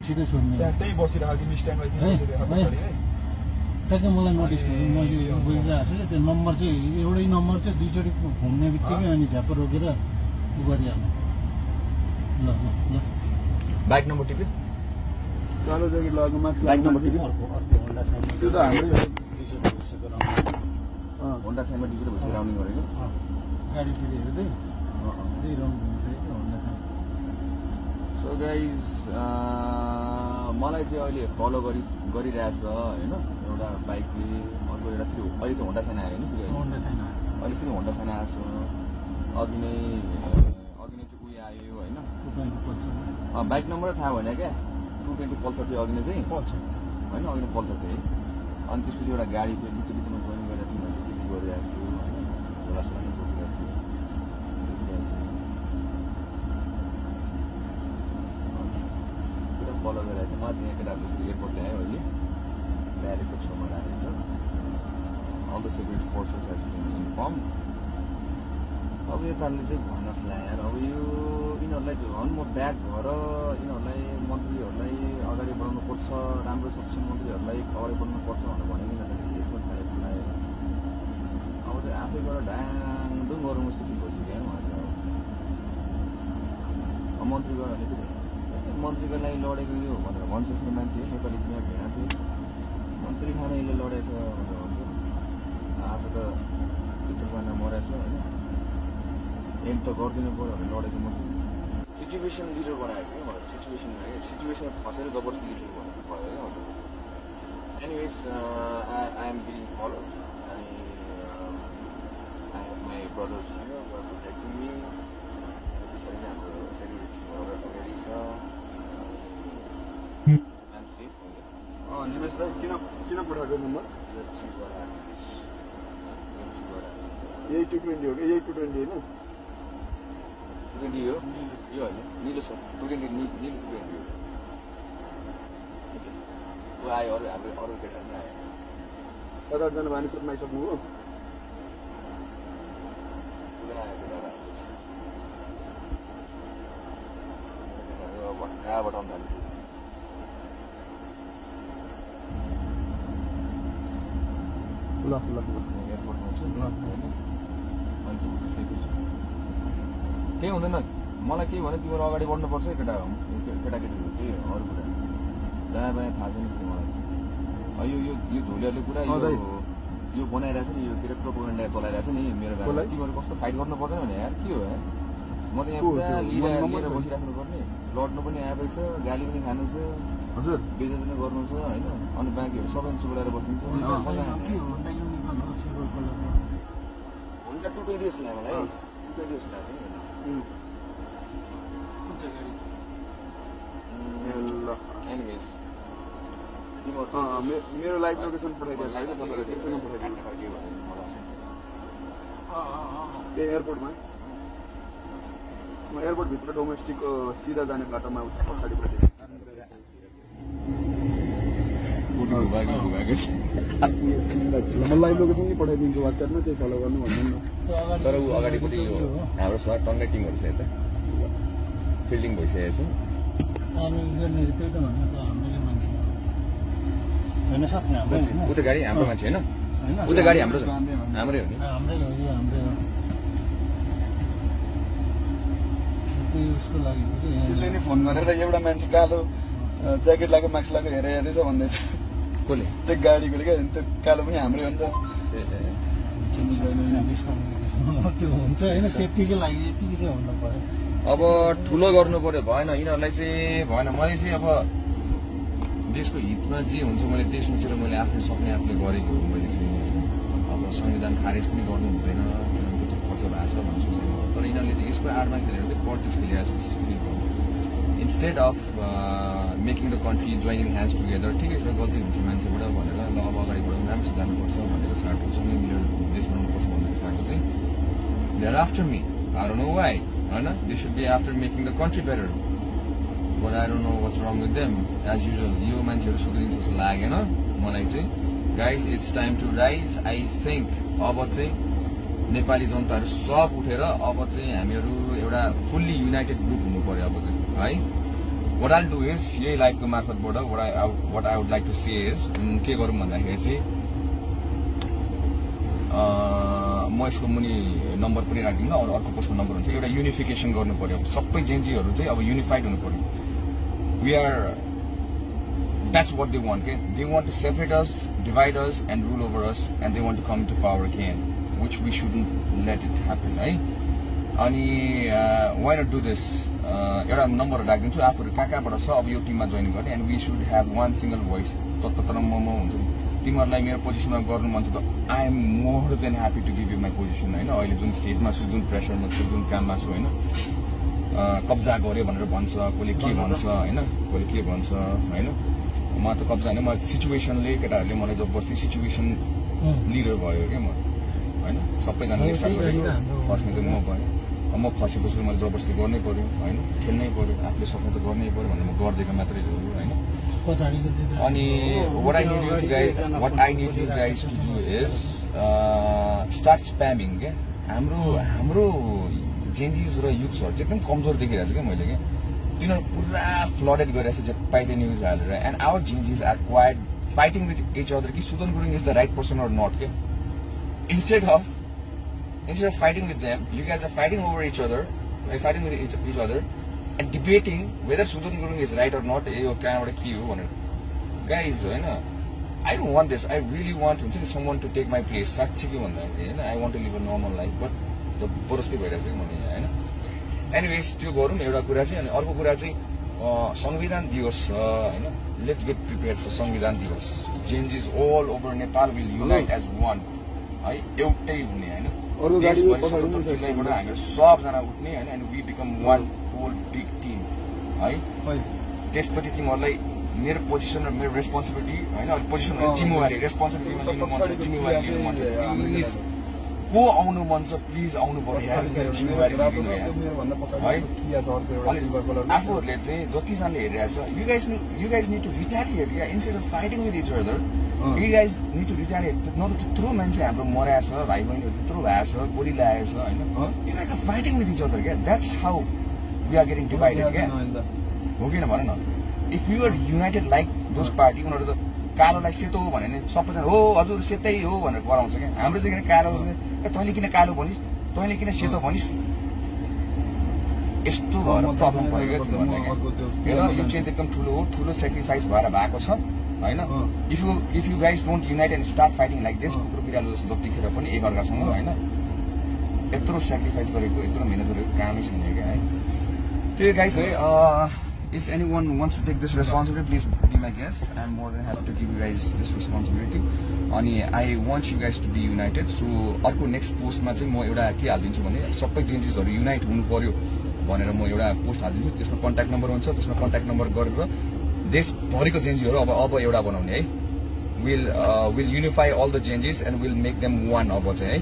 सिधै सोध्ने त्यही बसिरहेको कि स्ट्यान्ड बसिरहेको है ट्याक्कै मलाई नोटिस गर्नु मैले गइरहेको छु त्यो नम्बर चाहिँ एउटै नम्बर चाहिँ दुईचोटि घुम्ने बित्तिकै अनि झ्याप्प रोकेर उ गरिहाल्नु ल ल ल बाइक नम्बर टिप्यो कालो ज्याकेट लगाएको मास्क बाइक नम्बर टिप्यो अर्को होन्डा साइन त्यो त हाम्रै होन्डा साइनमा टिपेर बसेर राउन्डिङ गरेको गाडी फेरि हेर्दै त्यही राउन्ड घुमिसकेको होन्डा साइन सो गाइज मलाई चाहिँ अहिले फलो गरिरहेछ होइन एउटा बाइकले अर्को एउटा फेरि अहिले चाहिँ होन्डा साइन आयो नि फेरि होन्डा साइन अहिले फेरि होन्डा साइन आएको छ अघि नै चाहिँ उयो आयो होइन बाइक नम्बर थाहा भएन क्या 220 पल्सर थियो अघि नै चाहिँ होइन अघि नै पल्सर थियो अनि त्यसपछि एउटा गाडी थियो बिचमा जोइन गरेर चाहिँ मैले टिपी गरिरहेको छु होइन झोलासोला पनि बोकिरहेको छु पुरा फलो गरिरहेको थियो मलाई चाहिँ यहाँ केटाहरू फेरि एयरपोर्ट ल्यायो अहिले ल्याएको छेउमा राखेको छ all the security forces has been inform अब यो कारणले चाहिँ भन्नुहोस् ल यार अब यो यिनीहरूलाई झन् म ब्याक भएर यिनीहरूलाई मन्त्रीहरूलाई अगाडि बढाउनुपर्छ राम्रो सक्षम मन्त्रीहरूलाई अगाडि बढाउनुपर्छ भनेर भनेको यिनीहरूले एयरपोर्ट ल्यायो अब चाहिँ आफै गएर ढाङडुङ गरौँ जस्तो फिल भइसक्यो क्या मलाई चाहिँ अब मन्त्री गएर मन्त्रीको लागि लडेको यो भनेर भन्छ फेरि मान्छे नेपाली यहाँ भेडा थियो मन्त्री खान यसले लडेछ भनेर भन्छ आफू त भित्रभन्दा मरेछ होइन एम त गरिदिनु पऱ्यो भनेर लडेको मान्छे सिचुएसन लिडर बनाएको थियो मलाई सिचुएसनमा फसेर जबरजस्ती लिडर बनाएको भयो क्या anyways I am being follow अनि I have my brothers protecting me त्यसरी नै हाम्रो सेक्युरिटीहरू अगाडि छ आइएम सेफ निमेश दाइ किन पठाएको नम्बर यही 220 हो कि यही 220 होइन 220 हो यो होइन निलो छ 220 निलो 220 हो ऊ आयो हाम्रो अरू केटाहरू पनि आयो 7-8 जना मानिसहरू आइसक्नु हो भट्का बटाउनु थाल्छ एयरपोर्टमा छु मान्छे बसेको छु केही हुँदैन मलाई के भने तिमीहरू अगाडि बढ्नुपर्छ है केटाकेटीहरू केही अरू कुरा दायाँ बायाँ थाहा छैन मलाई यो झोलियाले पुरा यो बनाइरहेछ नि यो के अरे प्रोपोगेन्डा चलाइरहेछ नि मेरो गाडीमा तिमीहरू कस्तो फाइट गर्नु पर्दैन भने यार के हो यार म त यहाँ पुरा लिएर बसिराख्नु पर्ने लड्नु पनि आएपछि गाली पनि खानु छ हजुर बेइज्जती पनि गर्नु छ होइन अनि बाँकीहरू सबै चुलाएर बसिन्छ होन्डा 220 ल्यायो मलाई 220 ल्याएको एनिवेज मेरो लाइभ लोकेसन पठाइदिएको एयरपोर्टमा म एयरपोर्टभित्र डोमेस्टिक सिधा जाने बाटोमा पछाडिपट्टि म लाइभ लोकेसन नि पठाइदिन्छु वाट्सएपमा त्यही फलो गर्नु भन्नु न तर ऊ अगाडिपट्टि यो हाम्रो सर टन्नै टिमहरू छ यता फिल्डिङ भइसकेको छ उता गाडी हाम्रो मान्छे होइन उता गाडी हाम्रो छ हाम्रै हो नि त्यसले नि फोन गरेर एउटा मान्छे कालो ज्याकेट लगाएको मास्क लगाएको हेरेछ भन्दै छ कसले त्यो गाडीको क्या त्यो कालो पनि हाम्रै हो नि त त्यो हुन्छ होइन सेफ्टीको लागि यतिकै चाहिँ हुनु पर्यो अब ठुलो गर्नु पर्यो भएन यिनीहरूलाई चाहिँ भएन मैले चाहिँ अब देशको हितमा जे हुन्छ मैले त्यही सोचेर मैले आफ्नो सक्ने आफूले गरेको हो मैले चाहिँ होइन अब संविधान खारेज पनि गर्नु हुँदैन किनभने त्यत्रो खर्च भएको छ भन्ने सोचेर तर यिनीहरूले चाहिँ यसको आडमा खेलेर चाहिँ पोलिटिक्स खेलिरहेको छ instead of making the country joining hands together ठिकै छ गल्ती हुन्छ मान्छेबाट भनेर ल अब अगाडि बढाउनु राम्रोसँग जानुपर्छ भनेको साटो सँगै मिलेर देश बनाउनुपर्छ भनेको साटो चाहिँ they are after me I don't know why होइन they should be after making the country better but I don't know what's wrong with them as usual यो मान्छेहरू सुध्रिन्छ जस्तो लागेन मलाई चाहिँ guys it's time to rise I think अब चाहिँ नेपाली जनताहरू सब उठेर अब चाहिँ हामीहरू एउटा फुल्ली युनाइटेड ग्रुप हुनु पर्यो अब चाहिँ है what I'll do is यही लाइभको मार्फतबाट what I would like to say is के गरौँ भन्दाखेरि चाहिँ म यसको मुनि नम्बर पनि राखिदिउँ न अर्को पोस्टको नम्बर हुन्छ एउटा युनिफिकेसन गर्नु पर्यो सबै जेन्जीहरू चाहिँ अब युनिफाइड हुनु पर्यो we are that's what they want okay they want to separate us divide us and rule over us and they want to come to power again which we shouldn't let it happen है अनि why not do this एउटा number राखिदिन्छु आफूहरू कहाँबाट छ अब यो टिममा जोइन गर्ने and we should have one single voice तर म हुन्छ तिमीहरूलाई मेरो पोजिसनमा गर्नु मन छ त I am more than happy to give you my position होइन अहिले जुन स्टेजमा छु जुन प्रेसरमा छु जुन काममा छु होइन कब्जा गर्यो भनेर भन्छ कसले के भन्छ होइन कसले के भन्छ होइन म त कब्जा होइन म सिचुएसनले केटाहरूले मलाई जबरजस्ती सिचुएसन लिडर भयो क्या म होइन सबैजनाले स्टार्ट गरेको फर्स्टमा चाहिँ म भएँ म फसेपछि मैले जबरजस्ती गर्नै पर्यो होइन खेल्नै पर्यो आफूले सक्नु त गर्नै पर्यो भनेर म गरिदिएको मात्रै हो होइन अनि what I need you guys to do is start spamming क्या हाम्रो जेन्जिज र युथ्सहरू चाहिँ एकदम कमजोर देखिरहेको छ क्या मैले क्या तिनीहरू पुरा फ्लडेड गरिरहेको छ पाइते न्युज हालेर and our Gen Zs are quite fighting with each other कि Sudan Gurung is the right person or not क्या instead of fighting with them you guys are fighting over each other fighting with each other and debating whether Sudan Gurung is right or not यो कहाँबाट के हो भनेर guys होइन I don't want this I really want someone to take my place साँच्चै के भन्दाखेरि होइन I want to live a normal life but जबरजस्ती भइरहेको छ मैले होइन एनिवेज त्यो गरौँ एउटा कुरा चाहिँ अनि अर्को कुरा चाहिँ संविधान दिवस होइन लेट्स गेट प्रिपेयर फर संविधान दिवस Gen Zs all over Nepal will unite as one है एउटै हुने होइन देशभरि 77 जिल्लाबाट हामीहरू सबजना उठ्ने होइन and we become one whole big team है त्यसपछि तिमीहरूलाई मेरो पोजिसन र मेरो रेस्पोन्सिबिलिटी होइन पोजिसन जिम्मेवारी रेस्पोन्सिबिलिटीमा लिनु मन छ जिम्मेवारी लिनु मन छ प्लिज को आउनु मन छ प्लिज आउनु पर्यो जिम्मेवारी लिनु है आफूहरूले चाहिँ जतिजनाले हेरिरहेछ you guys need to retaliate या instead of fighting with each other you guys need to retaliate न त त्यत्रो मान्छे हाम्रो मराएको छ भाइ बहिनीहरू त्यत्रो भएको छ गोली लागेको छ होइन you guys are fighting with each other क्या that's how we are getting divided क्या हो किन भन न if you are united like those party उनीहरू त कालोलाई सेतो हो भने सबैजना हो हजुर सेतै हो भनेर कराउँछ क्या हाम्रो चाहिँ किन कालो तैँले किन कालो भनिस् तैँले किन सेतो भनिस् यस्तो भएर प्रब्लम पऱ्यो क्या भन्दा यो चेन्ज एकदम ठुलो सेक्रिफाइस भएर भएको छ होइन if you guys don't unite and start fighting like this कुकुर बिरालो जस्तो जतिखेर पनि एकअर्कासँग होइन यत्रो सेक्रिफाइस गरेको यत्रो मिहिनेत गरेको कामै छैन क्या है त्यो गाइज है if anyone wants to take this responsibility, please be my guest. I'm more than happy to give you guys this responsibility. अनि I want you guys to be united. So अर्को next post मा चाहिँ म एउटा के हालिदिन्छु भने सबै जेन्जिसहरू युनाइट हुनु पर्यो भनेर म एउटा पोस्ट हालिदिन्छु त्यसमा कन्ट्याक्ट नम्बर हुन्छ त्यसमा कन्ट्याक्ट नम्बर गरेर देशभरिको जेन्जीहरू अब एउटा बनाउने है will unify all the changes and will make them one अब चाहिँ है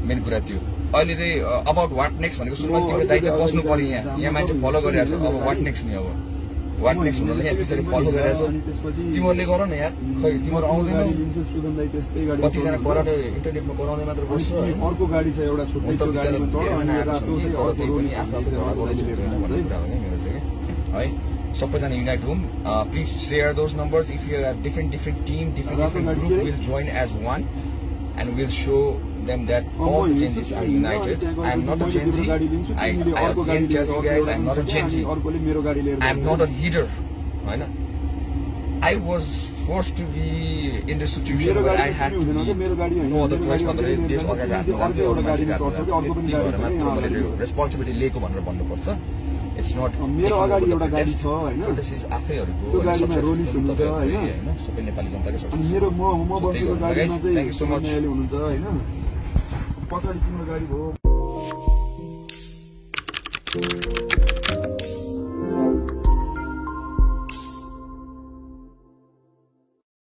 मेन कुरा त्यो अहिले चाहिँ अबाउट वाट नेक्स्ट भनेको सुरुमा तिम्रो दाइ चाहिँ बस्नु पर्यो यहाँ मान्छे फलो गरिरहेको छ अब वाट नेक्स्ट नि अब वाट नेक्स्ट हुनलाई यहाँ पछाडि फलो गरिरहेको छ तिमीहरूले गर न यार खै तिमीहरू आउँदैन कतिजना कराटे इन्टरनेटमा कराउँदै मात्र बस्छ अर्को गाडी छ एउटा छुट्टै गाडीमा तर त्यही पनि आफ्नो झगडा गर्नु भन्ने कुरा हो नि मेरो चाहिँ है सबैजना युनाइट हौँ please share those numbers if you are different team different group will join as one and will show them that all the Gen Zs are united. I am not a Gen Z. I again tell you guys, I am not a Gen Z. I am not a leader. I was forced to be in this situation where I had to be no other choice but this responsibility लिएको भनेर भन्नुपर्छ. It's not मेरो अगाडि एउटा गाडी छ हैन this is आफैहरुको रोलिस हुन्छ हैन सबै नेपाली जनताको सक्छ मेरो म बसेको गाडीमा चाहिँ हुनुहुन्छ हैन पछाडि तिम्रो गाडी भयो